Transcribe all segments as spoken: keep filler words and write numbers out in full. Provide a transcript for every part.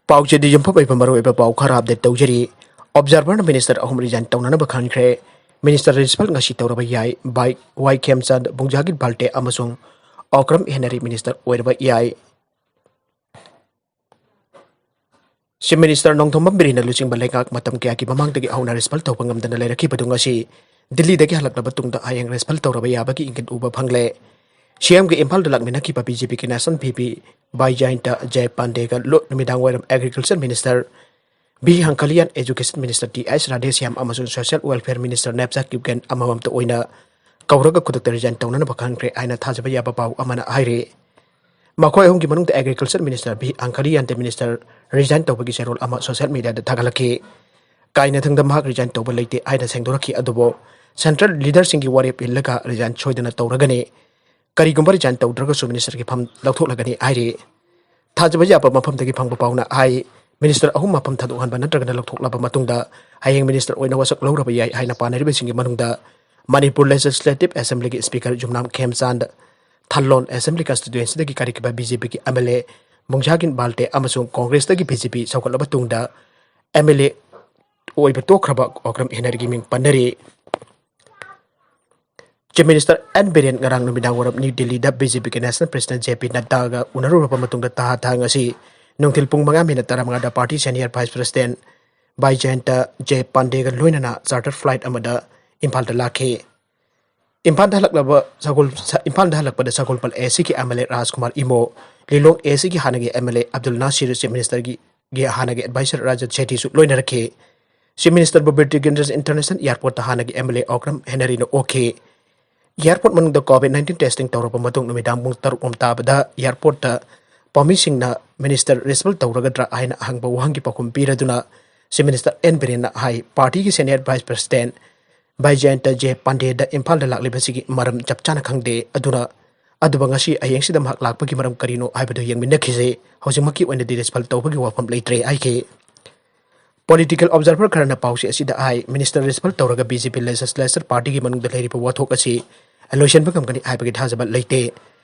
ꯄꯥꯎꯆꯦꯗꯤ ꯌꯨꯝꯐꯝ ꯑꯣꯏꯕ ꯃꯔꯨꯑꯣꯏꯕ ꯄꯥꯎ ꯈꯔ ꯑꯞꯗꯦꯠ ꯇꯧꯖꯔꯤ꯫ ꯑꯣꯕꯖꯥꯔꯚꯔꯅ ꯃꯤꯅꯤꯁꯇꯔ ꯑꯍꯨꯝ ꯔꯤꯖꯥꯏꯟ ꯇꯧꯅꯅꯕ ꯈꯟꯈ꯭ꯔꯦ꯫ ꯃꯤꯅꯤꯁꯇꯔ ꯔꯤꯁꯤꯐꯜ ꯉꯁꯤ ꯇꯧꯔꯕ ꯌꯥꯏ꯫ ꯕꯥꯏ ꯋꯥꯏ ꯈꯦꯝꯆꯥꯟꯗ, ꯕꯨꯡꯖꯥꯒꯤꯠ ꯕꯥꯜꯇꯦ ꯑꯃꯁꯨꯡ ꯑꯣꯀ꯭ꯔꯝ ꯍꯦꯅꯔꯤ ꯃꯤꯅꯤꯁꯇꯔ ꯑꯣꯏꯔꯕ ꯌꯥꯏ꯫ ꯆꯤꯐ ꯃꯤꯅꯤꯁꯇꯔ ꯅꯣꯡꯊꯣꯝꯕꯝ ꯕꯤꯔꯦꯟꯅ ꯂꯨꯆꯤꯡꯕ ꯂꯩꯉꯥꯛ ꯃꯇꯝ ꯀꯌꯥꯒꯤ ꯃꯃꯥꯡꯗꯒꯤ ꯍꯧꯅ ꯔꯤꯁꯤꯐꯜ ꯇꯧꯕ ꯉꯝꯗꯅ ꯂꯩꯔꯛꯈꯤꯕꯗꯨ ꯉꯁꯤ ꯗꯤꯜꯂꯤꯗꯒꯤ ꯍꯜꯂꯛꯂꯕ ꯇꯨꯡꯗ ꯍꯌꯦꯡ ꯔꯤꯁꯤꯐꯜ ꯇꯧꯔꯕ ꯌꯥꯕꯒꯤ ꯏꯪꯒꯤꯠ ꯎꯕ ꯐꯪꯂꯦ꯫ ꯁꯤꯑꯦꯝꯒꯤ ꯏꯝꯐꯥꯜꯗ ꯂꯥꯛꯃꯤꯟꯅꯈꯤꯕ ꯕꯤ ꯖꯦ ꯄꯤꯒꯤ national V P Baijayant J ꯄꯥꯟꯗꯦꯒ ꯂꯣ-, ꯅꯨꯃꯤꯗꯥꯡ ꯋꯥꯏꯔꯝ agriculture minister V Hangkhalian, education minister T S Radheshyam ꯑꯃꯁꯨꯡ social welfare minister Nemcha Kipgen ꯑꯃꯃꯝꯇ ꯑꯣꯏꯅ ꯀꯧꯔꯒ ꯈꯨꯗꯛꯇ ꯔꯤꯖꯥꯏꯟ ꯇꯧꯅꯅꯕ ꯈꯟꯈ꯭ꯔꯦ ꯍꯥꯏꯅ ꯊꯥꯖꯕ ꯌꯥꯕ ꯄꯥꯎ ꯑꯃꯅ ꯍꯥꯏꯔꯤ꯫ ꯃꯈꯣꯏ ꯑꯍꯨꯝꯒꯤ ꯃꯅꯨꯡꯗ ꯑꯦꯒ꯭ꯔꯤꯀꯜꯆꯔ ꯃꯤꯅꯤꯁꯇꯔ ꯚꯤ ꯍꯪꯀꯂꯤꯌꯥꯟꯇ ꯃꯤꯅꯤꯁꯇꯔ ꯔꯤꯖꯥꯏꯟ ꯇꯧꯕꯒꯤ ꯆꯦꯔꯣꯜ ꯑꯃ ꯁꯣꯁꯤꯌꯦꯜ ꯃꯤꯗꯤꯌꯥꯗ ꯊꯥꯒꯠꯂꯛꯈꯤ꯫ ꯀꯥꯏꯅꯊꯪꯗ ꯃꯍꯥꯛ ꯔꯤꯖꯥꯏꯟ ꯇꯧꯕ ꯂꯩꯇꯦ ꯍꯥꯏꯅ ꯁꯦꯡꯗꯣꯔꯛꯈꯤ, ꯑꯗꯨꯕꯨ ꯁꯦꯟꯇ꯭ꯔꯦꯜ ꯂꯤꯗꯔꯁꯤꯡꯒꯤ ꯋꯥꯔꯦꯞ ꯏꯜꯂꯒ ꯔꯤꯖꯥꯏꯟ ꯁꯣꯏꯗꯅ ꯇꯧꯔꯒꯅꯤ꯫ ꯀꯔꯤꯒꯨꯝꯕ ꯔꯤꯖꯥꯏꯟ ꯇꯧꯗ꯭ꯔꯒꯁꯨ ꯃꯤꯅꯤꯁꯇꯔꯒꯤ ꯐꯝ ꯂꯧꯊꯣꯛꯂꯒꯅꯤ ꯍꯥꯏꯔꯤ꯫ ꯊꯥꯖꯕ ꯌꯥꯕ ꯃꯐꯝꯗꯒꯤ ꯐꯪꯕ ꯄꯥꯎꯅ ꯍꯥꯏ, ꯃꯤꯅꯤꯁꯇꯔ ꯑꯍꯨꯝ ꯃꯐꯝ ꯊꯥꯗꯣꯛꯍꯟꯕ ꯅꯠꯇ꯭ꯔꯒꯅ ꯂꯧꯊꯣꯛꯂꯕ ꯃꯇꯨꯡꯗ ꯍꯌꯦꯡ ꯃꯤꯅꯤꯁꯇꯔ ꯑꯣꯏꯅ ꯋꯥꯁꯛ ꯂꯧꯔꯕ ꯌꯥꯏ ꯍꯥꯏꯅ ꯄꯥꯅꯔꯤꯕꯁꯤꯡꯒꯤ ꯃꯅꯨꯡꯗ ꯃꯅꯤꯄꯨꯔ ꯂꯦꯖꯤꯁꯂꯦꯇꯤꯚ ꯑꯦꯁꯦꯝꯕ꯭ꯂꯤꯒꯤ ꯁ꯭ꯄꯤꯀꯔ ꯌꯨꯝꯅꯥꯝ ꯈꯦꯝꯆꯥꯟꯗ, ꯊꯜꯂꯣꯟ ꯑꯦꯁꯦꯝꯕ꯭ꯂꯤ ꯀꯟꯁꯇꯤꯇ꯭ꯋꯦꯟꯁꯤꯗꯒꯤ ꯀꯥꯔꯛꯈꯤꯕ ꯕꯤ ꯖꯦ ꯄꯤꯒꯤ ꯑꯦꯝ ꯑꯦꯜ ꯑꯦ ꯃꯨꯡꯖꯥꯒꯤꯟ ꯕꯥꯜꯇꯦ ꯑꯃꯁꯨꯡ ꯀꯣꯡꯒ꯭ꯔꯦꯁꯇꯒꯤ ꯕꯤ ꯖꯦ ꯄꯤ ꯁꯧꯒꯠꯂꯕ ꯇꯨꯡꯗ ꯑꯦꯝ ꯑꯦꯜ ꯑꯦ ꯑꯣꯏꯕ ꯇꯣꯛꯈ꯭ꯔꯕ ꯑꯣꯀ꯭ꯔꯝ ꯍꯦꯅꯔꯤꯒꯤ ꯃꯤꯡ ꯄꯟꯅꯔꯤ꯫ ꯆꯤꯐ ꯃꯤꯅꯤꯁꯇꯔ ꯑꯦꯟ ꯕꯤꯔꯦꯟ ꯉꯔꯥꯡ ꯅꯨꯃꯤꯗꯥꯡ ꯋꯥꯏꯔꯝ ꯅ꯭ꯌꯨ ꯗꯤꯜꯂꯤꯗ ꯕꯤ ꯖꯦ ꯄꯤꯒꯤ ꯅꯦꯁꯅꯦꯜ ꯄ꯭ꯔꯦꯁꯤꯗꯦꯟ ꯖꯦ ꯄꯤ ꯅꯗ꯭ꯗꯥꯒ ꯎꯅꯔꯨꯔꯕ ꯃꯇꯨꯡꯗ ꯇꯍꯥ ꯊꯥꯡ ꯑꯁꯤ ꯅꯨꯡꯊꯤꯜ ꯄꯨꯡ ꯃꯉꯥ ꯃꯤꯅꯠ ꯇꯔꯥꯃꯉꯥꯗ party senior vice president Baijayant J ꯄꯥꯟꯗꯦꯒ ꯂꯣꯏꯅꯅ ꯆꯥꯔꯇꯔ ꯐ꯭ꯂꯥꯏꯠ ꯑꯃꯗ ꯏꯝꯐꯥꯜꯗ ꯂꯥꯛꯈꯤ꯫ ꯏꯝꯐꯥꯜꯗ ꯍꯜꯂꯛꯂꯕ ꯁꯒꯣꯜ-, ꯁ-, ꯏꯝꯐꯥꯜꯗ ꯍꯜꯂꯛꯄꯗ ꯁꯒꯣꯜꯕꯜ ꯑꯦ ꯁꯤꯒꯤ M L A Rajkumar Imo, Lilong A ꯁꯤꯒꯤ ꯍꯥꯟꯅꯒꯤ M L A Abdul Nasir, chief ꯃꯤꯅꯤꯁꯇꯔꯒꯤ ꯍꯥꯟꯅꯒꯤ ꯑꯦꯗꯚꯥꯏꯖꯔ ꯔꯥꯖꯠ ꯁꯦꯇꯤꯁꯨ ꯂꯣꯏꯅꯔꯛꯈꯤ꯫ ꯆꯤꯐ ꯃꯤꯅꯤꯁꯇꯔꯕꯨ ꯕꯤꯔ ꯇꯤꯀꯦꯟꯗ꯭ꯔ ꯏꯟꯇꯔꯅꯦꯁꯅꯦꯜ ꯑꯦꯌꯥꯔꯄꯣꯔꯠꯇ ꯍꯥꯟꯅꯒꯤ ꯑꯦꯝ ꯑꯦꯜ ꯑꯦ ꯑꯣꯀ꯭ꯔꯝ ꯍꯦꯅꯔꯤꯅ ꯑꯣꯛꯈꯤ꯫ ꯑꯦꯌꯥꯔꯄꯣꯔꯠ ꯃꯅꯨꯡꯗ ꯀꯣꯚꯤꯗ ꯅꯥꯏꯟꯇꯤꯟ ꯇꯦꯁꯇꯤꯡ ꯇꯧꯔꯕ ꯃꯇꯨꯡ ꯅꯨꯃꯤꯗꯥꯡ ꯄꯨꯡ ꯇꯔꯨꯛ ꯔꯣꯝ ꯇꯥꯕꯗ ꯑꯦꯌꯥꯔꯄꯣꯔꯠꯇ ꯄꯥꯎꯃꯤꯁꯤꯡꯅ ꯃꯤꯅꯤꯁꯇꯔ ꯔꯤꯁꯤꯐꯜ ꯇꯧꯔꯒꯗ꯭ꯔꯥ ꯍꯥꯏꯅ ꯍꯪꯕ ꯋꯥꯍꯪꯒꯤ ꯄꯥꯎꯈꯨꯝ ꯄꯤꯔꯗꯨꯅ ꯆꯤꯐ ꯃꯤꯅꯤꯁꯇꯔ ꯑꯦꯟ ꯕꯤꯔꯦꯟꯅ ꯍꯥꯏ, ꯄꯥꯔꯇꯤꯒꯤ senior vice president Baijayant J ꯄꯥꯟꯗꯦꯗ ꯏꯝꯐꯥꯜꯗ ꯂꯥꯛꯂꯤꯕꯁꯤꯒꯤ ꯃꯔꯝ ꯆꯞ ꯆꯥꯅ ꯈꯪꯗꯦ, ꯑꯗꯨꯅ ꯑꯗꯨꯕꯨ ꯉꯁꯤ ꯑꯍꯤꯡꯁꯤꯗ ꯃꯍꯥꯛ ꯂꯥꯛꯄꯒꯤ ꯃꯔꯝ ꯀꯔꯤꯅꯣ ꯍꯥꯏꯕꯗꯨ ꯌꯦꯡꯃꯤꯟꯅꯈꯤꯁꯤ꯫ ꯍꯧꯖꯤꯛꯃꯛꯀꯤ ꯑꯣꯏꯅꯗꯤ ꯔꯤꯁꯤꯐꯜ ꯇꯧꯕꯒꯤ ꯋꯥꯐꯝ ꯂꯩꯇ꯭ꯔꯦ ꯍꯥꯏꯈꯤ꯫ ꯄꯣꯂꯤꯇꯤꯀꯦꯜ ꯑꯣꯕꯖꯥꯔꯚꯔ ꯈꯔꯅ ꯄꯥꯎꯆꯦ ꯑꯁꯤꯗ ꯍꯥꯏ, ꯃꯤꯅꯤꯁꯇꯔ ꯔꯤꯁꯤꯐꯜ ꯇꯧꯔꯒ ꯕꯤ ꯖꯦ ꯄꯤ ꯂꯦꯖꯤꯁꯂꯦꯆꯔ ꯄꯥꯔꯇꯤꯒꯤ ꯃꯅꯨꯡꯗ ꯂꯩꯔꯤꯕ ꯋꯥꯊꯣꯛ ꯑꯁꯤ ꯂꯣꯏꯁꯤꯟꯕ ꯉꯝꯒꯅꯤ ꯍꯥꯏꯕꯒꯤ ꯊꯥꯖꯕ ꯂꯩꯇꯦ꯫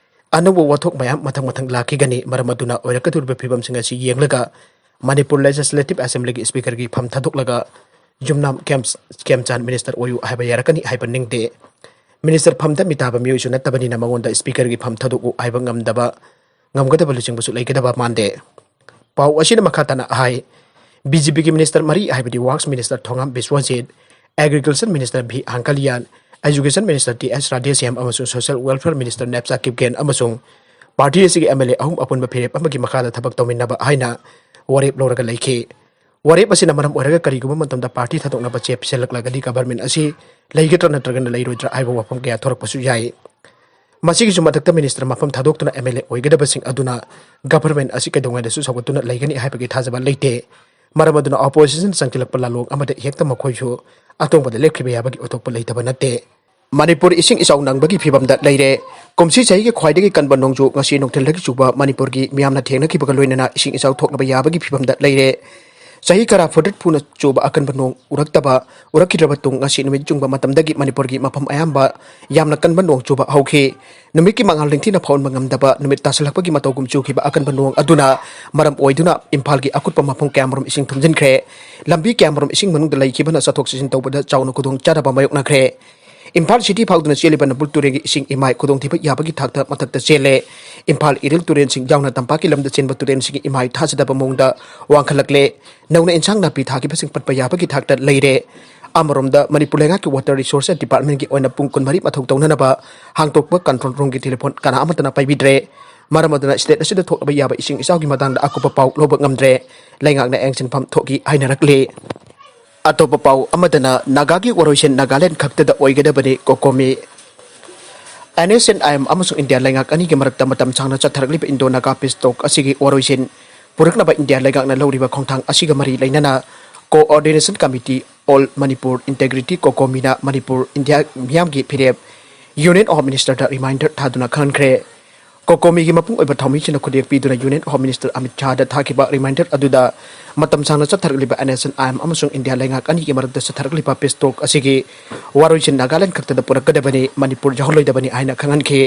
ꯑꯅꯧꯕ ꯋꯥꯊꯣꯛ ꯃꯌꯥꯝ ꯃꯊꯪ ꯃꯊꯪ ꯂꯥꯛꯈꯤꯒꯅꯤ꯫ ꯃꯔꯝ ꯑꯗꯨꯅ ꯑꯣꯏꯔꯛꯀꯗꯧꯔꯤꯕ ꯐꯤꯕꯝꯁꯤꯡ ꯑꯁꯤ ꯌꯦꯡꯂꯒ ꯃꯅꯤꯄꯨꯔ ꯂꯦꯖꯤꯁꯂꯦꯇꯤꯚ ꯑꯦꯁꯦꯝꯕ꯭ꯂꯤꯒꯤ ꯁ꯭ꯄꯤꯀꯔꯒꯤ ꯐꯝ ꯊꯥꯗꯣꯛꯂꯒ ꯌꯨꯝꯅꯥꯝ ꯈꯦꯝ-, ꯈꯦꯝꯆꯥꯟ ꯃꯤꯅꯤꯁꯇꯔ ꯑꯣꯏꯌꯨ ꯍꯥꯏꯕ ꯌꯥꯔꯛꯀꯅꯤ ꯍꯥꯏꯕ ꯅꯤꯡꯗꯦ꯫ ꯃꯤꯅꯤꯁꯇꯔ ꯐꯝꯗ ꯃꯤꯇꯥꯕ ꯃꯤꯑꯣꯏꯁꯨ ꯅꯠꯇꯕꯅꯤꯅ ꯃꯉꯣꯟꯗ ꯁ꯭ꯄꯤꯀꯔꯒꯤ ꯐꯝ ꯊꯥꯗꯣꯛꯎ ꯍꯥꯏꯕ ꯉꯝꯗꯕ, ꯉꯝꯒꯗꯕ ꯂꯨꯆꯤꯡꯕꯁꯨ ꯂꯩꯒꯗꯕ ꯃꯥꯟꯗꯦ꯫ ꯄꯥꯎ ꯑꯁꯤꯅ ꯃꯈꯥ ꯇꯥꯅ ꯍꯥꯏ, ꯕꯤ ꯖꯦ ꯄꯤꯒꯤ ꯃꯤꯅꯤꯁꯇꯔ ꯃꯔꯤ ꯍꯥꯏꯕꯗꯤ works minister Thongam Biswajit, agriculture minister V Hangkhalian, education minister T S Radheshyam ꯑꯃꯁꯨꯡ social welfare minister Nemcha Kipgen ꯑꯃꯁꯨꯡ ꯄꯥꯔꯇꯤ ꯑꯁꯤꯒꯤ ꯑꯦꯝ ꯑꯦꯜ ꯑꯦ ꯑꯍꯨꯝ ꯑꯄꯨꯟꯕ ꯐꯤꯔꯦꯞ ꯑꯃꯒꯤ ꯃꯈꯥꯗ ꯊꯕꯛ ꯇꯧꯃꯤꯟꯅꯕ ꯍꯥꯏꯅ ꯋꯥꯔꯦꯞ ꯂꯧꯔꯒ ꯂꯩꯈꯤ꯫ ꯋꯥꯔꯦꯞ ꯑꯁꯤꯅ ꯃꯔꯝ ꯑꯣꯏꯔꯒ ꯀꯔꯤꯒꯨꯝꯕ ꯃꯇꯝꯗ ꯄꯥꯔꯇꯤ ꯊꯥꯗꯣꯛꯅꯕ ꯆꯦ ꯄꯤꯁꯤꯜꯂꯛꯂꯒꯗꯤ ꯒꯚꯔꯟꯃꯦꯟꯠ ꯑꯁꯤ ꯂꯩꯒꯗ꯭ꯔꯥ ꯅꯠꯇ꯭ꯔꯒꯅ ꯂꯩꯔꯣꯏꯗ꯭ꯔꯥ ꯍꯥꯏꯕ ꯋꯥꯐꯝ ꯀꯌꯥ ꯊꯣꯔꯛꯄꯁꯨ ꯌꯥꯏ꯫ ꯃꯁꯤꯒꯤꯁꯨ ꯃꯊꯛꯇ ꯃꯤꯅꯤꯁꯇꯔ ꯃꯐꯝ ꯊꯥꯗꯣꯛꯇꯨꯅ ꯑꯦꯝ ꯑꯦꯜ ꯑꯦ ꯑꯣꯏꯒꯗꯕꯁꯤꯡ ꯑꯗꯨꯅ ꯒꯚꯔꯟꯃꯦꯟꯠ ꯑꯁꯤ ꯀꯩꯗꯧꯉꯩꯗꯁꯨ ꯁꯧꯒꯠꯇꯨꯅ ꯂꯩꯒꯅꯤ ꯍꯥꯏꯕꯒꯤ ꯊꯥꯖꯕ ꯂꯩꯇꯦ꯫ ꯃꯔꯝ ꯑꯗꯨꯅ ꯑꯣꯄꯣꯖꯤꯁꯟ ꯆꯪꯁꯤꯜꯂꯛꯄ ꯂꯥꯂꯣꯡ ꯑꯃꯗ ꯍꯦꯛꯇ ꯃꯈꯣꯏꯁꯨ ꯑꯇꯣꯡꯕꯗ ꯂꯦꯞꯈꯤꯕ ꯌꯥꯕꯒꯤ ꯑꯣꯏꯊꯣꯛꯄ ꯂꯩꯇꯕ ꯅꯠꯇꯦ꯫ ꯃꯅꯤꯄꯨꯔ ꯏꯁꯤꯡ ꯏꯆꯥꯎ ꯅꯪꯕꯒꯤ ꯐꯤꯕꯝꯗ ꯂꯩꯔꯦ꯫ ꯀꯨꯝꯁꯤ ꯆꯍꯤꯒꯤ ꯈ꯭ꯋꯥꯏꯗꯒꯤ ꯀꯟꯕ ꯅꯣꯡꯖꯨ ꯉꯁꯤ ꯅꯨꯡꯊꯤꯜꯗꯒꯤ ꯆꯨꯕ ꯃꯅꯤꯄꯨꯔꯒꯤ ꯃꯤꯌꯥꯝꯅ ꯊꯦꯡꯅꯈꯤꯕꯒ ꯂꯣꯏꯅꯅ ꯏꯁꯤꯡ ꯏꯆꯥꯎ ꯊꯣꯛꯅꯕ ꯌꯥꯕꯒꯤ ꯐꯤꯕꯝꯗ ꯂꯩꯔꯦ꯫ ꯆꯍꯤ ꯀꯔꯥ ꯐꯨꯔꯇꯠ ꯐꯨꯅ ꯆꯨꯕ ꯑꯀꯟꯕ ꯅꯣꯡ ꯎꯔꯛꯇꯕ, ꯎꯔꯛꯈꯤꯗ꯭ꯔꯕ ꯇꯨꯡ ꯉꯁꯤ ꯅꯨꯃꯤꯠ ꯆꯨꯡꯕ ꯃꯇꯝꯗꯒꯤ ꯃꯅꯤꯄꯨꯔꯒꯤ ꯃꯐꯝ ꯑꯌꯥꯝꯕ ꯌꯥꯝꯅ ꯀꯟꯕ ꯅꯣꯡ ꯆꯨꯕ ꯍꯧꯈꯤ꯫ ꯅꯨꯃꯤꯠꯀꯤ ꯃꯉꯥꯜ ꯅꯤꯡꯊꯤꯅ ꯐꯥꯎꯍꯟꯕ ꯉꯝꯗꯕ ꯅꯨꯃꯤꯠ ꯇꯥꯁꯤꯜꯂꯛꯄꯒꯤ ꯃꯇꯧꯒꯨꯝ ꯆꯨꯈꯤꯕ ꯑꯀꯟꯕ ꯅꯣꯡ ꯑꯗꯨꯅ ꯃꯔꯝ ꯑꯣꯏꯗꯨꯅ ꯏꯝꯐꯥꯜꯒꯤ ꯑꯀꯨꯠꯄ ꯃꯐꯝ ꯀꯌꯥꯃꯔꯨꯝ ꯏꯁꯤꯡ ꯊꯨꯝꯖꯤꯟꯈ꯭ꯔꯦ꯫ ꯂꯝꯕꯤ ꯀꯌꯥꯃꯔꯨꯝ ꯏꯁꯤꯡ ꯃꯅꯨꯡꯗ ꯂꯩꯈꯤꯕꯅ ꯆꯠꯊꯣꯛ ꯆꯠꯁꯤꯟ ꯇꯧꯕꯗ ꯆꯥꯎꯅ ꯈꯨꯗꯣꯡ ꯆꯥꯗꯕ ꯃꯥꯌꯣꯛꯅꯈ꯭ꯔꯦ꯫ ꯏꯝꯐꯥꯜ ꯁꯤꯇꯤ ꯐꯥꯎꯗꯨꯅ ꯆꯦꯜꯂꯤꯕ ꯅꯝꯕꯨꯜ ꯇꯨꯔꯦꯜꯒꯤ ꯏꯁꯤꯡ ꯏꯃꯥꯏ ꯈꯨꯗꯣꯡꯊꯤꯕ ꯌꯥꯕꯒꯤ ꯊꯥꯛꯇ ꯃꯊꯛꯇ ꯆꯦꯜꯂꯦ꯫ ꯏꯝꯐꯥꯜ ꯏꯔꯤꯜ ꯇꯨꯔꯦꯜꯁꯤꯡ ꯌꯥꯎꯅ ꯇꯝꯄꯥꯛꯀꯤ ꯂꯝꯗ ꯆꯦꯟꯕ ꯇꯨꯔꯦꯜꯁꯤꯡꯒꯤ ꯏꯃꯥꯏ ꯊꯥꯖꯗꯕ ꯃꯑꯣꯡꯗ ꯋꯥꯡꯈꯠꯂꯛꯂꯦ꯫ ꯅꯧꯅ ꯏꯟꯁꯥꯡ ꯅꯥꯄꯤ ꯊꯥꯈꯤꯕꯁꯤꯡ ꯄꯠꯄ ꯌꯥꯕꯒꯤ ꯊꯥꯛꯇ ꯂꯩꯔꯦ꯫ ꯑꯃꯔꯣꯝꯗ ꯃꯅꯤꯄꯨꯔ ꯂꯩꯉꯥꯛꯀꯤ ꯋꯥꯇꯔ ꯔꯤꯁꯣꯔꯁ ꯗꯤꯄꯥꯔꯠꯃꯦꯟꯒꯤ ꯑꯣꯏꯅ ꯄꯨꯡ ꯀꯨꯟꯃꯔꯤ ꯃꯊꯧ ꯇꯧꯅꯅꯕ ꯍꯥꯡꯗꯣꯛꯄ ꯀꯟꯇ꯭ꯔꯣꯜ ꯔꯨꯝꯒꯤ ꯇꯦꯂꯤꯐꯣꯟ ꯀꯅꯥ ꯑꯃꯠꯇꯅ ꯄꯥꯏꯕꯤꯗ꯭ꯔꯦ꯫ ꯃꯔꯝ ꯑꯗꯨꯅ ꯁ꯭ꯇꯦꯠ ꯑꯁꯤꯗ ꯊꯣꯛꯂꯕ ꯌꯥꯕ ꯏꯁꯤꯡ ꯏꯆꯥꯎꯒꯤ ꯃꯇꯥꯡꯗ ꯑꯀꯨꯞꯄ ꯄꯥꯎ ꯂꯧꯕ ꯉꯝꯗ꯭ꯔꯦ꯫ ꯂꯩꯉꯥꯛꯅ ꯌꯦꯡꯁꯤꯟꯐꯝ ꯊꯣꯛꯏ ꯍꯥꯏꯅꯔꯛꯂꯤ꯫ ꯑꯇꯣꯞꯄ ꯄꯥꯎ ꯑꯃꯗꯅ ꯅꯥꯒꯥꯒꯤ ꯋꯥꯔꯣꯏꯁꯤꯟ ꯅꯥꯒꯥꯂꯦꯟ ꯈꯛꯇꯗ ꯑꯣꯏꯒꯗꯕꯅꯤ, COCOMI. N S C N I ꯑꯃꯁꯨꯡ ꯏꯟꯗꯤꯌꯥ ꯂꯩꯉꯥꯛ ꯑꯅꯤꯒꯤ ꯃꯔꯛꯇ ꯃꯇꯝ ꯁꯥꯡꯅ ꯆꯠꯊꯔꯛꯂꯤꯕ ꯏꯟꯗꯣ ꯅꯥꯒꯥ ꯄꯤꯁ ꯇꯣꯛ ꯑꯁꯤꯒꯤ ꯋꯥꯔꯣꯏꯁꯤꯟ ꯄꯨꯔꯛꯅꯕ ꯏꯟꯗꯤꯌꯥ ꯂꯩꯉꯥꯛꯅ ꯂꯧꯔꯤꯕ ꯈꯣꯡꯊꯥꯡ ꯑꯁꯤꯒ ꯃꯔꯤ ꯂꯩꯅꯅ coordination committee on Manipur integrity, ꯀꯣꯀꯣꯃꯤꯅ ꯃꯅꯤꯄꯨꯔ ꯏꯟꯗꯤꯌꯥ ꯃꯤꯌꯥꯝꯒꯤ ꯐꯤꯔꯦꯞ ꯌꯨꯅꯤꯌꯟ ꯑꯣꯐ ꯃꯤꯅꯤꯁꯇꯔꯗ ꯔꯤꯃꯥꯏꯟꯗꯔ ꯊꯥꯗꯨꯅ ꯈꯪꯍꯟꯈ꯭ꯔꯦ꯫ ꯀꯣꯀꯣꯃꯤꯒꯤ ꯃꯄꯨꯡ ꯑꯣꯏꯕ ꯊꯧꯃꯤꯁꯤꯡꯅ ꯈꯨꯗꯦꯛ ꯄꯤꯗꯨꯅ ꯌꯨꯅꯤꯌꯟ ꯑꯣꯐ ꯃꯤꯅꯤꯁꯇꯔ ꯑꯃꯤꯠ ꯁꯥꯍꯗ ꯊꯥꯈꯤꯕ ꯔꯤꯃꯥꯏꯟꯗꯔ ꯑꯗꯨꯗ ꯃꯇꯝ ꯁꯥꯡꯅ ꯆꯠꯊꯔꯛꯂꯤꯕ N S C N I ꯑꯃꯁꯨꯡ ꯏꯟꯗꯤꯌꯥ ꯂꯩꯉꯥꯛ ꯑꯅꯤꯒꯤ ꯃꯔꯛꯇ ꯆꯠꯊꯔꯛꯂꯤꯕ ꯄꯤꯁ ꯇꯣꯛ ꯑꯁꯤꯒꯤ ꯋꯥꯔꯣꯏꯁꯤꯟ ꯅꯥꯒꯥꯂꯦꯟ ꯈꯛꯇꯗ ꯄꯨꯔꯛꯀꯗꯕꯅꯤ, ꯃꯅꯤꯄꯨꯔ ꯌꯥꯎꯍꯜꯂꯣꯏꯗꯕꯅꯤ ꯍꯥꯏꯅ ꯈꯪꯍꯟꯈꯤ꯫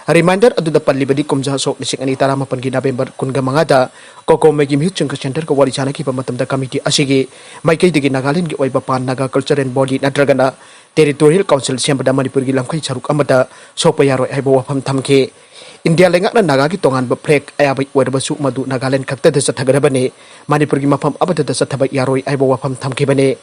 Reminder ꯑꯗꯨꯗ ꯄꯜꯂꯤꯕꯗꯤ, ꯀꯨꯝꯖꯥ ꯁꯣꯛ ꯂꯤꯁꯤꯡ ꯑꯅꯤ ꯇꯔꯥꯃꯥꯄꯟꯒꯤ November ꯀꯨꯟꯒ ꯃꯉꯥꯗ COCOMI-ꯒꯤ ꯃꯤꯍꯨꯠꯁꯤꯡꯒ Centre-ꯒ ꯋꯥꯔꯤ ꯁꯥꯅꯈꯤꯕ ꯃꯇꯝꯗ committee ꯑꯁꯤꯒꯤ ꯃꯥꯏꯀꯩꯗꯒꯤ ꯅꯥꯒꯥꯂꯦꯟꯒꯤ ꯑꯣꯏꯕ Pan Naga Culture and Body ꯅꯠꯇ꯭ꯔꯒꯅ Territorial Council ꯁꯦꯝꯕꯗ ꯃꯅꯤꯄꯨꯔꯒꯤ ꯂꯝꯈꯩ ꯁꯔꯨꯛ ꯑꯃꯠꯇ ꯁꯣꯛꯄ ꯌꯥꯔꯣꯏ ꯍꯥꯏꯕ ꯋꯥꯐꯝ ꯊꯝꯈꯤ꯫ ꯏꯟꯗꯤꯌꯥ ꯂꯩꯉꯥꯛꯅ ꯅꯥꯒꯥꯒꯤ ꯇꯣꯉꯥꯟꯕ flag ꯑꯌꯥꯕ ꯑꯣꯏꯔꯕꯁꯨ ꯃꯗꯨ ꯅꯥꯒꯥꯂꯦꯟ ꯈꯛꯇꯗ ꯆꯠꯊꯒꯗꯕꯅꯤ, ꯃꯅꯤꯄꯨꯔꯒꯤ ꯃꯐꯝ ꯑꯃꯠꯇꯗ ꯆꯠꯊꯕ ꯌꯥꯔꯣꯏ ꯍꯥꯏꯕ ꯋꯥꯐꯝ ꯊꯝꯈꯤꯕꯅꯤ꯫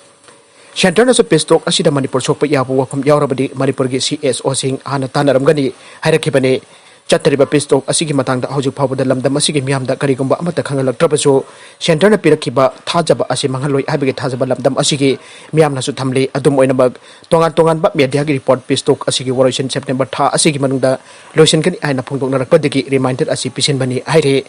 Centre-ꯅꯁꯨ peace talk ꯑꯁꯤꯗ ꯃꯅꯤꯄꯨꯔ ꯁꯣꯛꯄ ꯌꯥꯕ ꯋꯥꯐꯝ ꯌꯥꯎꯔꯕꯗꯤ ꯃꯅꯤꯄꯨꯔꯒꯤ CSO-ꯁꯤꯡ ꯍꯥꯟꯅ ꯇꯥꯟꯅꯔꯝꯒꯅꯤ ꯍꯥꯏꯔꯛꯈꯤꯕꯅꯤ꯫ ꯆꯠꯊꯔꯤꯕ peace talk ꯑꯁꯤꯒꯤ ꯃꯇꯥꯡꯗ ꯍꯧꯖꯤꯛ ꯐꯥꯎꯕꯗ ꯂꯝꯗꯝ ꯑꯁꯤꯒꯤ ꯃꯤꯌꯥꯝꯗ ꯀꯔꯤꯒꯨꯝꯕ ꯑꯃꯠꯇ ꯈꯪꯍꯜꯂꯛꯇ꯭ꯔꯕꯁꯨ, Centre-ꯅ ꯄꯤꯔꯛꯈꯤꯕ ꯊꯥꯖꯕ ꯑꯁꯤ ꯃꯥꯡꯍꯜꯂꯣꯏ ꯍꯥꯏꯕꯒꯤ ꯊꯥꯖꯕ ꯂꯝꯗꯝ ꯑꯁꯤꯒꯤ ꯃꯤꯌꯥꯝꯅꯁꯨ ꯊꯝꯂꯤ꯫ ꯑꯗꯨꯝ ꯑꯣꯏꯅꯃꯛ, ꯇꯣꯉꯥꯟ ꯇꯣꯉꯥꯟꯕ media-ꯒꯤ report peace talk ꯑꯁꯤꯒꯤ ꯋꯥꯔꯣꯏꯁꯤꯟ September ꯊꯥ ꯑꯁꯤꯒꯤ ꯃꯅꯨꯡꯗ ꯂꯣꯏꯁꯤꯟꯒꯅꯤ ꯍꯥꯏꯅ ꯐꯣꯡꯗꯣꯛꯅꯔꯛꯄꯗꯒꯤ reminder ꯑꯁꯤ ꯄꯤꯁꯤꯟꯕꯅꯤ ꯍꯥꯏꯔꯤ꯫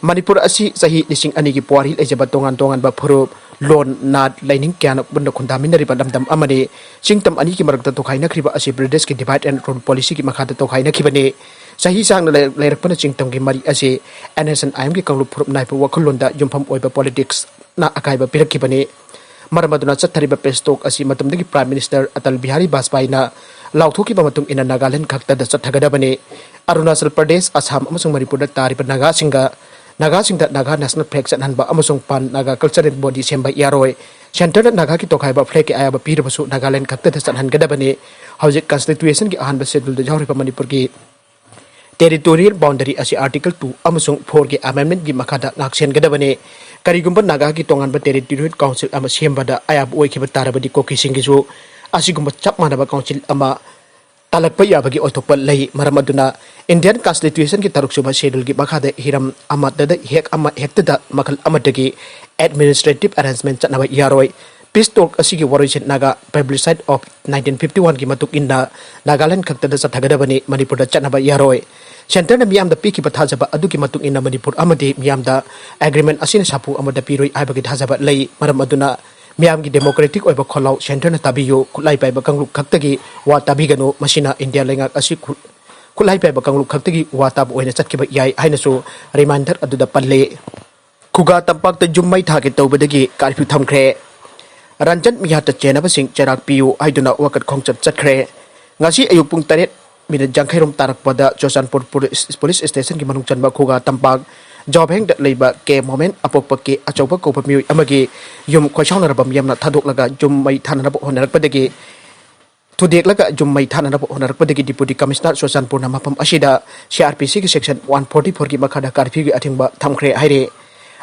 ꯃꯅꯤꯄꯨꯔ ꯑꯁꯤ ꯆꯍꯤ ꯂꯤꯁꯤꯡ ꯑꯅꯤꯒꯤ ꯄꯨꯋꯥꯔꯤ ꯂꯩꯖꯕ ꯇꯣꯉꯥꯟ ꯇꯣꯉꯥꯟꯕ ꯐꯨꯔꯨꯞ, ꯂꯣꯟ, ꯅꯥꯠ, ꯂꯥꯏꯅꯤꯡ ꯀꯌꯥꯅ ꯄꯨꯟꯅ ꯈꯨꯟꯗꯥꯃꯤꯟꯅꯔꯤꯕ ꯂꯝꯗꯝ ꯑꯃꯅꯤ꯫ ꯆꯤꯡꯇꯝ ꯑꯅꯤꯒꯤ ꯃꯔꯛꯇ ꯇꯣꯈꯥꯏꯅꯈ꯭ꯔꯤꯕ ꯑꯁꯤ British-ꯀꯤ divide and rule policy-ꯒꯤ ꯃꯈꯥꯗ ꯇꯣꯈꯥꯏꯅꯈꯤꯕꯅꯤ꯫ ꯆꯍꯤ ꯁꯥꯡꯅ ꯂꯩ-, ꯂꯩꯔꯛꯄꯅ ꯆꯤꯡꯇꯝꯒꯤ ꯃꯔꯤ ꯑꯁꯤ NSCN-IM-ꯒꯤ ꯀꯥꯡꯂꯨꯞ ꯐꯨꯔꯨꯞ ꯅꯥꯏꯕ ꯋꯥꯈꯜꯂꯣꯟꯗ ꯌꯨꯝꯐꯝ ꯑꯣꯏꯕ politics-ꯅ ꯑꯀꯥꯏꯕ ꯄꯤꯔꯛꯈꯤꯕꯅꯤ꯫ ꯃꯔꯝ ꯑꯗꯨꯅ ꯆꯠꯊꯔꯤꯕ peace talk ꯑꯁꯤ ꯃꯇꯝꯗꯒꯤ Prime Minister ꯑꯇꯜ ꯕꯤꯍꯥꯔꯤ ꯕꯥꯖꯄꯥꯏꯅ ꯂꯥꯎꯊꯣꯛꯈꯤꯕ ꯃꯇꯨꯡ ꯏꯟꯅ ꯅꯥꯒꯥꯂꯦꯟ ꯈꯛꯇꯗ ꯆꯠꯊꯒꯗꯕꯅꯤ꯫ ꯑꯔꯨꯅꯥꯆꯜ ꯄ꯭ꯔꯗꯦꯁ, ꯑꯁꯥꯝ ꯑꯃꯁꯨꯡ ꯃꯅꯤꯄꯨꯔꯗ ꯇꯥꯔꯤꯕ ꯅꯥꯒꯥꯁꯤꯡꯒ, ꯅꯥꯒꯥꯁꯤꯡꯗ ꯅꯥꯒꯥ national flag ꯆꯠꯍꯟꯕ ꯑꯃꯁꯨꯡ Pan Naga Culture and Body ꯁꯦꯝꯕ ꯌꯥꯔꯣꯏ꯫ Centre-ꯅ ꯅꯥꯒꯥꯒꯤ ꯇꯣꯈꯥꯏꯕ flag-ꯀꯤ ꯑꯌꯥꯕ ꯄꯤꯔꯕꯁꯨ ꯅꯥꯒꯥꯂꯦꯟ ꯈꯛꯇꯗ ꯆꯠꯍꯟꯒꯗꯕꯅꯤ꯫ ꯍꯧꯖꯤꯛ Constitution-ꯒꯤ ꯑꯍꯥꯟꯕ schedule-ꯗ ꯌꯥꯎꯔꯤꯕ ꯃꯅꯤꯄꯨꯔꯒꯤ territorial boundary ꯑꯁꯤ Article two ꯑꯃꯁꯨꯡ four-ꯒꯤ amendment-ꯀꯤ ꯃꯈꯥꯗ ꯉꯥꯛꯁꯦꯟꯒꯗꯕꯅꯤ꯫ ꯀꯔꯤꯒꯨꯝꯕ ꯅꯥꯒꯥꯒꯤ ꯇꯣꯉꯥꯟꯕ Territorial Council ꯑꯃ ꯁꯦꯝꯕꯗ ꯑꯌꯥꯕ ꯑꯣꯏꯈꯤꯕ ꯇꯥꯔꯕꯗꯤ ꯀꯨꯀꯤꯁꯤꯡꯒꯤꯁꯨ ꯑꯁꯤꯒꯨꯝꯕ ꯆꯞ ꯃꯥꯟꯅꯕ council ꯑꯃ ꯇꯥꯂꯛꯄ ꯌꯥꯕꯒꯤ ꯑꯣꯏꯊꯣꯛꯄ ꯂꯩ꯫ ꯃꯔꯝ ꯑꯗꯨꯅ Indian Constitution-ꯒꯤ ꯇꯔꯨꯛꯁꯨꯕ schedule-ꯒꯤ ꯃꯈꯥꯗ ꯍꯤꯔꯝ ꯑꯃꯗꯗ ꯍꯦꯛ ꯑꯃ ꯍꯦꯛꯇꯗ ꯃꯈꯜ ꯑꯃꯠꯇꯒꯤ administrative arrangement ꯆꯠꯅꯕ ꯌꯥꯔꯣꯏ꯫ Peace talk ꯑꯁꯤꯒꯤ ꯋꯥꯔꯣꯏꯁꯤꯟ Naga Plebiscite of nineteen fifty-one-ꯒꯤ ꯃꯇꯨꯡ ꯏꯟꯅ ꯅꯥꯒꯥꯂꯦꯟ ꯈꯛꯇꯗ ꯆꯠꯊꯒꯗꯕꯅꯤ, ꯃꯅꯤꯄꯨꯔꯗ ꯆꯠꯅꯕ ꯌꯥꯔꯣꯏ꯫ Centre-ꯅ ꯃꯤꯌꯥꯝꯗ ꯄꯤꯈꯤꯕ ꯊꯥꯖꯕ ꯑꯗꯨꯒꯤ ꯃꯇꯨꯡ ꯏꯟꯅ ꯃꯅꯤꯄꯨꯔ ꯑꯃꯗꯤ ꯃꯤꯌꯥꯝꯗ agreement ꯑꯁꯤꯅ ꯁꯥꯐꯨ ꯑꯃꯠꯇ ꯄꯤꯔꯣꯏ ꯍꯥꯏꯕꯒꯤ ꯊꯥꯖꯕ ꯂꯩ꯫ ꯃꯔꯝ ꯑꯗꯨꯅ ꯃꯤꯌꯥꯝꯒꯤ democratic ꯑꯣꯏꯕ ꯈꯣꯜꯂꯥꯎ Centre-ꯅ ꯇꯥꯕꯤꯌꯨ, ꯈꯨꯠꯂꯥꯏ ꯄꯥꯏꯕ ꯀꯥꯡꯂꯨꯞ ꯈꯛꯇꯒꯤ ꯋꯥ ꯇꯥꯕꯤꯒꯅꯨ, ꯃꯁꯤꯅ ꯏꯟꯗꯤꯌꯥ ꯂꯩꯉꯥꯛ ꯑꯁꯤ ꯈꯨ-, ꯈꯨꯠꯂꯥꯏ ꯄꯥꯏꯕ ꯀꯥꯡꯂꯨꯞ ꯈꯛꯇꯒꯤ ꯋꯥ ꯇꯥꯕ ꯑꯣꯏꯅ ꯆꯠꯈꯤꯕ ꯌꯥꯏ ꯍꯥꯏꯅꯁꯨ reminder ꯑꯗꯨꯗ ꯄꯜꯂꯤ꯫ ꯈꯨꯒꯥ ꯇꯝꯄꯥꯛꯇ ꯌꯨꯝ ꯃꯩ ꯊꯥꯒꯦ ꯇꯧꯕꯗꯒꯤ curfew ꯊꯝꯈ꯭ꯔꯦ꯫ ꯔꯟꯖꯟ ꯃꯤꯌꯥꯠꯇ ꯆꯦꯟꯅꯕꯁꯤꯡ ꯆꯩꯔꯥꯛ ꯄꯤꯌꯨ ꯍꯥꯏꯗꯨꯅ ꯋꯥꯀꯠ ꯈꯣꯡꯆꯠ ꯆꯠꯈ꯭ꯔꯦ꯫ ꯉꯁꯤ ꯑꯌꯨꯛ ꯄꯨꯡ ꯇꯔꯦꯠ ꯃꯤꯅꯤꯠ ꯌꯥꯡꯈꯩ ꯔꯣꯝ ꯇꯥꯔꯛꯄꯗ ꯆꯨꯔꯆꯥꯟꯄꯨꯔ ꯄꯨꯂꯤꯁ, ꯄꯨꯂꯤꯁ ꯁ꯭ꯇꯦꯁꯟꯒꯤ ꯃꯅꯨꯡ ꯆꯟꯕ ꯈꯨꯒꯥ ꯇꯝꯄꯥꯛ ꯖꯣꯕꯍꯦꯡꯗ ꯂꯩꯕ ꯀꯦ ꯃꯣꯃꯦꯟ ꯑꯄꯣꯛꯄ ꯀꯦ ꯑꯆꯧꯕ ꯀꯧꯕ ꯃꯤꯑꯣꯏ ꯑꯃꯒꯤ ꯌꯨꯝ ꯈꯣꯏꯁꯥꯎꯅꯔꯕ ꯃꯤꯌꯥꯝꯅ ꯊꯥꯗꯣꯛꯂꯒ ꯌꯨꯝ ꯃꯩ ꯊꯥꯅꯅꯕ ꯍꯣꯠꯅꯔꯛꯄꯗꯒꯤ ꯊꯨꯗꯦꯛꯂꯒ ꯌꯨꯝ ꯃꯩ ꯊꯥꯅꯅꯕ ꯍꯣꯠꯅꯔꯛꯄꯗꯒꯤ Deputy Commissioner ꯆꯨꯔꯆꯥꯟꯄꯨꯔꯅ ꯃꯐꯝ ꯑꯁꯤꯗ C R P C ꯒꯤ section one forty four ꯒꯤ ꯃꯈꯥꯗ curfew ꯒꯤ ꯑꯊꯤꯡꯕ ꯊꯝꯈ꯭ꯔꯦ ꯍꯥꯏꯔꯤ꯫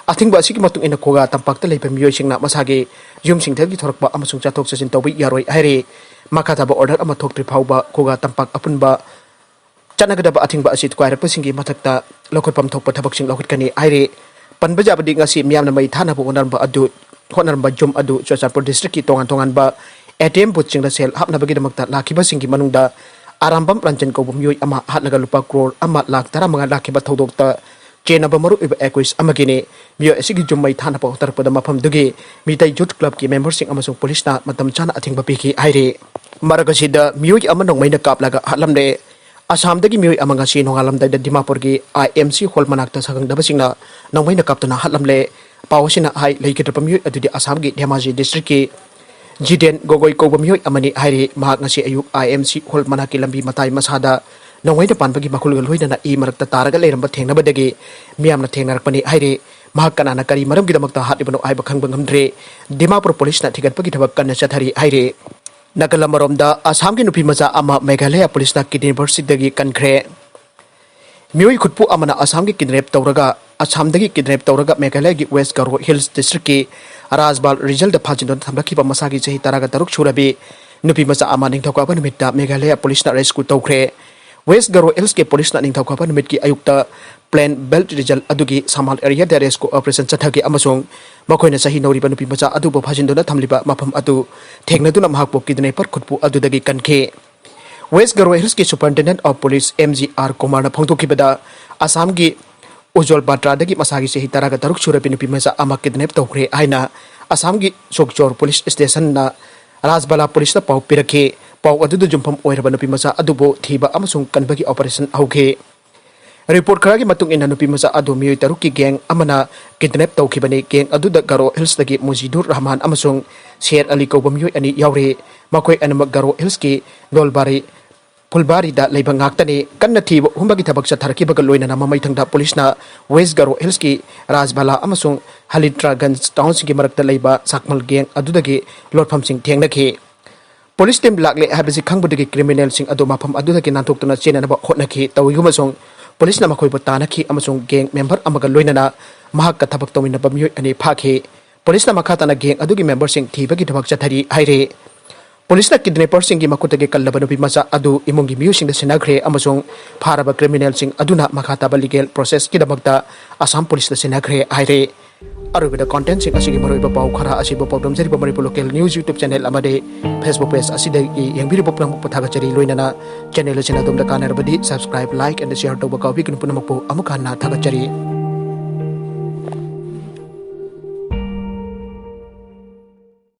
ꯑꯊꯤꯡꯕ ꯑꯁꯤꯒꯤ ꯃꯇꯨꯡ ꯏꯟꯅ ꯈꯨꯒꯥ ꯇꯝꯄꯥꯛꯇ ꯂꯩꯕ ꯃꯤꯑꯣꯏꯁꯤꯡꯅ ꯃꯁꯥꯒꯤ ꯌꯨꯝꯁꯤꯡꯗꯒꯤ ꯊꯣꯔꯛꯄ ꯑꯃꯁꯨꯡ ꯆꯠꯊꯣꯛ ꯆꯠꯁꯤꯟ ꯇꯧꯕ ꯌꯥꯔꯣꯏ ꯍꯥꯏꯔꯤ꯫ ꯃꯈꯥ ꯇꯥꯕ order ꯑꯃ ꯊꯣꯛꯇ꯭ꯔꯤ ꯐꯥꯎꯕ ꯈꯨꯒꯥ ꯇꯝꯄꯥꯛ ꯑꯄꯨꯟꯕ ꯆꯠꯅꯒꯗꯕ ꯑꯊꯤꯡꯕ ꯑꯁꯤ ꯊꯨꯒꯥꯏꯔꯛꯄꯁꯤꯡꯒꯤ ꯃꯊꯛꯇ ꯂꯧꯈꯠꯐꯝ ꯊꯣꯛꯄ ꯊꯕꯛꯁꯤꯡ ꯂꯧꯈꯠꯀꯅꯤ ꯍꯥꯏꯔꯤ꯫ ꯄꯟꯕ ꯌꯥꯕꯗꯤ ꯉꯁꯤ ꯃꯤꯌꯥꯝꯅ ꯃꯩ ꯊꯥꯅꯕ ꯍꯣꯠꯅꯔꯝꯕ ꯑꯗꯨ, ꯍꯣꯠꯅꯔꯝꯕ ꯌꯨꯝ ꯑꯗꯨ ꯆꯨꯔꯆꯥꯟꯄꯨꯔ district ꯀꯤ ꯇꯣꯉꯥꯟ ꯇꯣꯉꯥꯟꯕ A T M booth ꯁꯤꯡꯗ ꯁꯦꯜ ꯍꯥꯞꯅꯕꯒꯤꯗꯃꯛꯇ ꯂꯥꯛꯈꯤꯕꯁꯤꯡꯒꯤ ꯃꯅꯨꯡꯗ ꯑꯔꯥꯝꯕꯝ ꯔꯟꯖꯟ ꯀꯧꯕ ꯃꯤꯑꯣꯏ ꯑꯃ ꯍꯥꯠꯂꯒ ꯂꯨꯄꯥ ꯀ꯭ꯔꯣꯔ ꯑꯃ ꯂꯥꯈ ꯇꯔꯥꯃꯉꯥ ꯂꯥꯛꯈꯤꯕ ꯊꯧꯗꯣꯛꯇ ꯆꯦꯟꯅꯕ ꯃꯔꯨꯑꯣꯏꯕ accused ꯑꯃꯒꯤꯅꯤ꯫ ꯃꯤꯑꯣꯏ ꯑꯁꯤꯒꯤ ꯌꯨꯝ ꯃꯩ ꯊꯥꯅꯕ ꯍꯣꯠꯅꯔꯛꯄꯗ ꯃꯐꯝꯗꯨꯒꯤ ꯃꯤꯇꯩ youth club ꯀꯤ member ꯁꯤꯡ ꯑꯃꯁꯨꯡ ꯄꯨꯂꯤꯁꯅ ꯃꯇꯝ ꯆꯥꯅ ꯑꯊꯤꯡꯕ ꯄꯤꯈꯤ ꯍꯥꯏꯔꯤ꯫ ꯃꯔꯛ ꯑꯁꯤꯗ ꯃꯤꯑꯣꯏ ꯑꯃ ꯅꯣꯡꯃꯩꯅ ꯀꯥꯞꯂꯒ ꯍꯥꯠꯂꯝꯂꯦ꯫ ꯑꯁꯥꯝꯗꯒꯤ ꯃꯤꯑꯣꯏ ꯑꯃ ꯉꯁꯤ ꯅꯣꯡꯉꯥꯜꯂꯝꯗꯥꯏꯗ ꯗꯤꯃꯥꯄꯨꯔꯒꯤ I M C hall ꯃꯅꯥꯛꯇ ꯁꯥꯒꯪꯗꯕꯁꯤꯡꯅ ꯅꯣꯡꯃꯩꯅ ꯀꯥꯞꯇꯨꯅ ꯍꯥꯠꯂꯝꯂꯦ꯫ ꯄꯥꯎ ꯑꯁꯤꯅ ꯍꯥꯏ, ꯂꯩꯈꯤꯗ꯭ꯔꯕ ꯃꯤꯑꯣꯏ ꯑꯗꯨꯗꯤ ꯑꯁꯥꯝꯒꯤ ꯙꯦꯃꯥꯖꯤ district ꯀꯤ ꯖꯤꯗꯦꯟ ꯒꯣꯒꯣꯏ ꯀꯧꯕ ꯃꯤꯑꯣꯏ ꯑꯃꯅꯤ ꯍꯥꯏꯔꯤ꯫ ꯃꯍꯥꯛ ꯉꯁꯤ ꯑꯌꯨꯛ I M C hall ꯃꯅꯥꯛꯀꯤ ꯂꯝꯕꯤ ꯃꯇꯥꯏ ꯃꯁꯥꯗ ꯅꯣꯡꯃꯩꯅ ꯄꯥꯟꯕꯒꯤ ꯃꯈꯨꯜꯒ ꯂꯣꯏꯅꯅ ꯏ ꯃꯔꯛꯇ ꯇꯥꯔꯒ ꯂꯩꯔꯝꯕ ꯊꯦꯡꯅꯕꯗꯒꯤ ꯃꯤꯌꯥꯝꯅ ꯊꯦꯡꯅꯔꯛꯄꯅꯤ ꯍꯥꯏꯔꯤ꯫ ꯃꯍꯥꯛ ꯀꯅꯥꯅ ꯀꯔꯤ ꯃꯔꯝꯒꯤꯗꯃꯛꯇ ꯍꯥꯠꯂꯤꯕꯅꯣ ꯍꯥꯏꯕ ꯈꯪꯕ ꯉꯝꯗ꯭ꯔꯤ꯫ ꯗꯤꯃꯥꯄꯨꯔ ꯄꯨꯂꯤꯁꯅ ꯊꯤꯒꯠꯄꯒꯤ ꯊꯕꯛ ꯀꯟꯅ ꯆꯠꯊꯔꯤ ꯍꯥꯏꯔꯤ꯫ ꯅꯥꯀꯜ ꯑꯃꯔꯣꯝꯗ, ꯑꯁꯥꯝꯒꯤ ꯅꯨꯄꯤ ꯃꯆꯥ ꯑꯃ ꯃꯦꯘꯥꯂꯌꯥ ꯄꯨꯂꯤꯁꯅ kidnapper ꯁꯤꯡꯗꯒꯤ ꯀꯟꯈ꯭ꯔꯦ꯫ ꯃꯤꯑꯣꯏ ꯈꯨꯠꯄꯨ ꯑꯃꯅ ꯑꯁꯥꯝꯒꯤ kidnap ꯇꯧꯔꯒ, ꯑꯁꯥꯝꯗꯒꯤ kidnap ꯇꯧꯔꯒ ꯃꯦꯘꯥꯂꯌꯥꯒꯤ West Garo Hills district ꯀꯤ ꯔꯥꯖꯕꯥꯜ region ꯗ ꯐꯥꯖꯤꯟꯗꯨꯅ ꯊꯝꯂꯛꯈꯤꯕ ꯃꯁꯥꯒꯤ ꯆꯍꯤ ꯇꯔꯥꯒ ꯇꯔꯨꯛ ꯁꯨꯔꯕꯤ ꯅꯨꯄꯤ ꯃꯆꯥ ꯑꯃ ꯅꯤꯡꯊꯧꯀꯥꯕ ꯅꯨꯃꯤꯠꯇ ꯃꯦꯘꯥꯂꯌꯥ ꯄꯨꯂꯤꯁꯅ rescue ꯇꯧꯈ꯭ꯔꯦ꯫ West Garo Hills ꯀꯤ ꯄꯨꯂꯤꯁꯅ ꯅꯤꯡꯊꯧꯀꯥꯕ ꯅꯨꯃꯤꯠꯀꯤ ꯑꯌꯨꯛꯇ plan belt region ꯑꯗꯨꯒꯤ ꯁꯃꯥꯜ area ꯗ rescue operation ꯆꯠꯊꯈꯤ ꯑꯃꯁꯨꯡ ꯃꯈꯣꯏꯅ ꯆꯍꯤ ꯅꯧꯔꯤꯕ ꯅꯨꯄꯤ ꯃꯆꯥ ꯑꯗꯨꯕꯨ ꯐꯥꯖꯤꯟꯗꯨꯅ ꯊꯝꯂꯤꯕ ꯃꯐꯝ ꯑꯗꯨ ꯊꯦꯡꯅꯗꯨꯅ ꯃꯍꯥꯛꯄꯨ kidnapper ꯈꯨꯠꯄꯨ ꯑꯗꯨꯗꯒꯤ ꯀꯟꯈꯤ꯫ West Garo Hills ꯀꯤ Superintendent of Police M G R ꯀꯨꯃꯥꯔꯅ ꯐꯣꯡꯗꯣꯛꯈꯤꯕꯗ, ꯑꯁꯥꯝꯒꯤ ꯎꯖꯣꯜ ꯕꯥꯇ꯭ꯔꯥꯗꯒꯤ ꯃꯁꯥꯒꯤ ꯆꯍꯤ ꯇꯔꯥꯒ ꯇꯔꯨꯛ ꯁꯨꯔꯕꯤ ꯅꯨꯄꯤ ꯃꯆꯥ ꯑꯃ kidnap ꯇꯧꯈ꯭ꯔꯦ ꯍꯥꯏꯅ ꯑꯁꯥꯝꯒꯤ ꯁꯣꯛꯆꯣꯔ ꯄꯨꯂꯤꯁ ꯁ꯭ꯇꯦꯁꯟꯅ ꯔꯥꯖꯕꯥꯂꯥ ꯄꯨꯂꯤꯁꯇ ꯄꯥꯎ ꯄꯤꯔꯛꯈꯤ꯫ ꯄꯥꯎ ꯑꯗꯨꯗ ꯌꯨꯝꯐꯝ ꯑꯣꯏꯔꯕ ꯅꯨꯄꯤ ꯃꯆꯥ ꯑꯗꯨꯕꯨ ꯊꯤꯕ ꯑꯃꯁꯨꯡ ꯀꯟꯕꯒꯤ operation ꯍꯧꯈꯤ꯫ Report ꯈꯔꯒꯤ ꯃꯇꯨꯡ ꯏꯟꯅ, ꯅꯨꯄꯤ ꯃꯆꯥ ꯑꯗꯨ ꯃꯤꯑꯣꯏ ꯇꯔꯨꯛꯀꯤ gang ꯑꯃꯅ kidnap ꯇꯧꯈꯤꯕꯅꯤ꯫ Gang ꯑꯗꯨꯗ ꯒꯥꯔꯣ ꯍꯤꯜꯁꯇꯒꯤ ꯃꯨꯖꯤꯗꯨꯔ ꯔꯍꯃꯥꯟ ꯑꯃꯁꯨꯡ ꯁꯦꯔ ꯑꯂꯤ ꯀꯧꯕ ꯃꯤꯑꯣꯏ ꯑꯅꯤ ꯌꯥꯎꯔꯤ꯫ ꯃꯈꯣꯏ ꯑꯅꯤꯃꯛ ꯒꯥꯔꯣ ꯍꯤꯜꯁꯀꯤ ꯗꯣꯜꯕꯥꯔꯤ ꯐꯨꯜꯕꯥꯔꯤꯗ ꯂꯩꯕ ꯉꯥꯛꯇꯅꯤ꯫ ꯀꯟꯅ ꯊꯤꯕ ꯍꯨꯝꯕꯒꯤ ꯊꯕꯛ ꯆꯠꯊꯔꯛꯈꯤꯕꯒ ꯂꯣꯏꯅꯅ ꯃꯃꯩꯊꯪꯗ ꯄꯨꯂꯤꯁꯅ ꯋꯦꯁ ꯒꯥꯔꯣ ꯍꯤꯜꯁꯀꯤ ꯔꯥꯖꯕꯥꯂꯥ ꯑꯃꯁꯨꯡ ꯍꯂꯤꯇ꯭ꯔꯥꯒꯟꯖ ꯇꯥꯎꯟꯁꯤꯡꯒꯤ ꯃꯔꯛꯇ ꯂꯩꯕ ꯁꯥꯛꯃꯜ ꯒꯦꯡ ꯑꯗꯨꯗꯒꯤ ꯂꯣꯠꯐꯝꯁꯤꯡ ꯊꯦꯡꯅꯈꯤ꯫ ꯄꯨꯂꯤꯁ ꯇꯤꯝ ꯂꯥꯛꯂꯦ ꯍꯥꯏꯕꯁꯤ ꯈꯪꯕꯗꯒꯤ ꯀ꯭ꯔꯤꯃꯤꯅꯦꯜꯁꯤꯡ ꯑꯗꯨ ꯃꯐꯝ ꯑꯗꯨꯗꯒꯤ ꯅꯥꯟꯊꯣꯛꯇꯨꯅ ꯆꯦꯟꯅꯅꯕ ꯍꯣꯠꯅꯈꯤ꯫ ꯇꯧꯏꯒꯨꯝꯕꯁꯨꯡ ꯄꯨꯂꯤꯁꯅ ꯃꯈꯣꯏꯕꯨ ꯇꯥꯟꯅꯈꯤ ꯑꯃꯁꯨꯡ ꯒꯦꯡ ꯃꯦꯝꯕꯔ ꯑꯃꯒ ꯂꯣꯏꯅꯅ ꯃꯍꯥꯛꯀ ꯊꯕꯛ ꯇꯧꯃꯤꯟꯅꯕ ꯃꯤꯑꯣꯏ ꯑꯅꯤ ꯐꯥꯈꯤ꯫ ꯄꯨꯂꯤꯁꯅ ꯃꯈꯥ ꯇꯥꯅ ꯒꯦꯡ ꯑꯗꯨꯒꯤ ꯃꯦꯝꯕꯔꯁꯤꯡ ꯊꯤꯕꯒꯤ ꯊꯕꯛ ꯆꯠꯊꯔꯤ ꯍꯥꯏꯔꯤ꯫ ꯄꯨꯂꯤꯁꯅ ꯀꯤꯗꯅꯦꯄꯔꯁꯤꯡꯒꯤ ꯃꯈꯨꯠꯇꯒꯤ ꯀꯜꯂꯕ ꯅꯨꯄꯤ ꯃꯆꯥ ꯑꯗꯨ ꯏꯃꯨꯡꯒꯤ ꯃꯤꯑꯣꯏꯁꯤꯡꯗ ꯁꯤꯟꯅꯈ꯭ꯔꯦ ꯑꯃꯁꯨꯡ ꯐꯥꯔꯕ ꯀ꯭ꯔꯤꯃꯤꯅꯦꯜꯁꯤꯡ ꯑꯗꯨꯅ ꯃꯈꯥ ꯇꯥꯕ ꯂꯤꯒꯦꯜ ꯄ꯭ꯔꯣꯁꯦꯁꯀꯤꯗꯃꯛꯇ ꯑꯁꯥꯝ ꯄꯨꯂꯤꯁꯇ ꯁꯤꯟꯅꯈ꯭ꯔꯦ ꯍꯥꯏꯔꯦ꯫ ꯑꯔꯣꯏꯕꯗ ꯀꯣꯟꯇꯦꯟꯁꯤꯡ ꯑꯁꯤꯒꯤ ꯃꯔꯨꯑꯣꯏꯕ ꯄꯥꯎ ꯈꯔ ꯑꯁꯤꯕꯨ ꯄꯥꯎꯗꯝꯖꯔꯤꯕ Manipur local news YouTube channel ꯑꯃꯗꯤ ꯐꯦꯁꯕꯨꯛ ꯄꯦꯖ ꯑꯁꯤꯗꯒꯤ ꯌꯦꯡꯕꯤꯔꯤꯕ ꯄꯨꯝꯅꯃꯛꯄꯨ ꯊꯥꯒꯠꯆꯔꯤ꯫ ꯂꯣꯏꯅꯅ ꯆꯦꯅꯦꯜ ꯑꯁꯤꯅ ꯑꯗꯣꯝꯗ ꯀꯥꯟꯅꯔꯕꯗꯤ ꯁꯕꯁꯀ꯭ꯔꯥꯏꯕ, ꯂꯥꯏꯛ ꯑꯦꯟ ꯁꯤꯌꯔ ꯇꯧꯕ ꯀꯥꯎꯕꯤꯒꯅꯨ꯫ ꯄꯨꯝꯅꯃꯛꯄꯨ ꯑꯃꯨꯛ ꯍꯟꯅ ꯊꯥꯒꯠꯆꯔꯤ꯫